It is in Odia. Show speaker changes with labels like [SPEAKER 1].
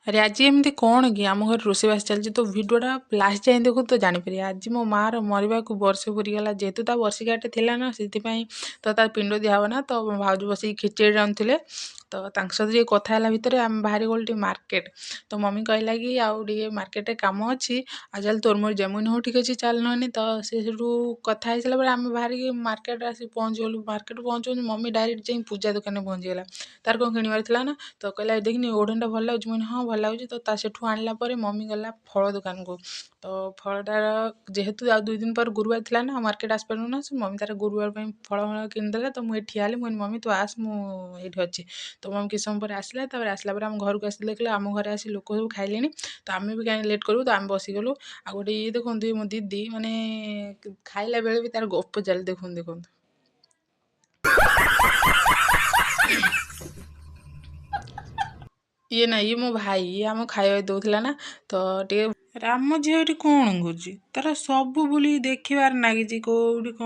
[SPEAKER 1] ଆରେ ଆଜି ଏମିତି କ'ଣ କି ଆମ ଘରେ ରୋଷେଇବାସ ଚାଲିଛି, ତ ଭିଡ଼ିଓଟା ଲାଷ୍ଟ ଯାଏଁ ଦେଖୁ ତ ଜାଣିପାରିବେ। ଆଜି ମୋ ମାଆର ମରିବାକୁ ବର୍ଷେ ପୁରିଗଲା। ଯେହେତୁ ତା ବର୍ଷିକିଆଟେ ଥିଲା ନା, ସେଥିପାଇଁ ତ ତା ପିଣ୍ଡ ଦିଆହେବ ନା। ତ ମୋ ଭାଉଜ ବସିକି ଖିଚଡ଼ି ରାନ୍ଧୁଥିଲେ, ତ ତାଙ୍କ ସହିତ ଟିକେ କଥା ହେଲା ଭିତରେ ଆମେ ବାହାରି ଗଲୁ ଟିକେ ମାର୍କେଟ। ତ ମମି କହିଲା କି ଆଉ ଟିକେ ମାର୍କେଟରେ କାମ ଅଛି, ଆଉ ଚାଲ ତୋର ମୋର ଯିବା। ମୁଁ କହିଲି ହଉ ଠିକ୍ ଅଛି, ଚାଲ ନହେଲେ। ତ ସେ ସେଠୁ କଥା ହେଇସାରିଲା ପରେ ଆମେ ବାହାରିକି ମାର୍କେଟରେ ଆସିକି ପହଞ୍ଚିଗଲୁ। ମାର୍କେଟ ପହଞ୍ଚୁ ମମି ଡାଇରେକ୍ଟ ଯାଇ ପୂଜା ଦୋକାନରେ ପହଞ୍ଚିଗଲା। ତାର କ'ଣ କିଣିବାର ଥିଲା ନା, ତ କହିଲା ଦେଖିନି ଓଢ଼ଣୀଟା ଭଲ ଲାଗୁଛି? ମୁଁ କହିଲି ହଁ, ଭଲ ଲାଗୁଛି। ତ ତା ସେଠୁ ଆଣିଲା ପରେ ମମି ଗଲା ଫଳ ଦୋକାନକୁ। ତ ଫଳଟାର ଯେହେତୁ ଆଉ 2 ଦିନ ପରେ ଗୁରୁବାର ଥିଲା ନା, ମାର୍କେଟ ଆସିପାରିବୁ ନା, ସେ ମମି ତାର ଗୁରୁବାର ପାଇଁ ଫଳ ଫଳ କିଣିଦେଲା। ତ ମୁଁ ଏଠି ଠିଆ ହେଲି। ମୁଁ କହିଲି ମମି, ତୁ ଆସ, ମୁଁ ଏଇଠି ଅଛି। ତ ମମି କିଛି ସମୟ ପରେ ଆସିଲା। ତାପରେ ଆସିଲା ପରେ ଆମ ଘରକୁ ଆସିକି ଦେଖିଲା ଆମ ଘରେ ଆସି ଲୋକ ସବୁ ଖାଇଲେଣି। ତ ଆମେ ବି କାହିଁକି ଲେଟ୍ କରିବୁ, ତ ଆମେ ବସିଗଲୁ। ଆଉ ଗୋଟେ ଇଏ ଦେଖନ୍ତୁ, ମୋ ଦିଦି ମାନେ ଖାଇଲା ବେଳେ ବି ତାର ଗପ ଚାଲେ। ଦେଖନ୍ତୁ ଦେଖନ୍ତୁ। ଇଏ ନା, ଇଏ ମୋ ଭାଇ, ଇଏ ଆମ ଖାଇବା ଦେଉଥିଲା ନା। ତ ଟିକେ ରାମ ଝିଅ ଏଠି କ'ଣ କରୁଛି, ତାର ସବୁ ବୁଲିକି ଦେଖିବାର ନାଗିଛି କୋଉଠି କ'ଣ।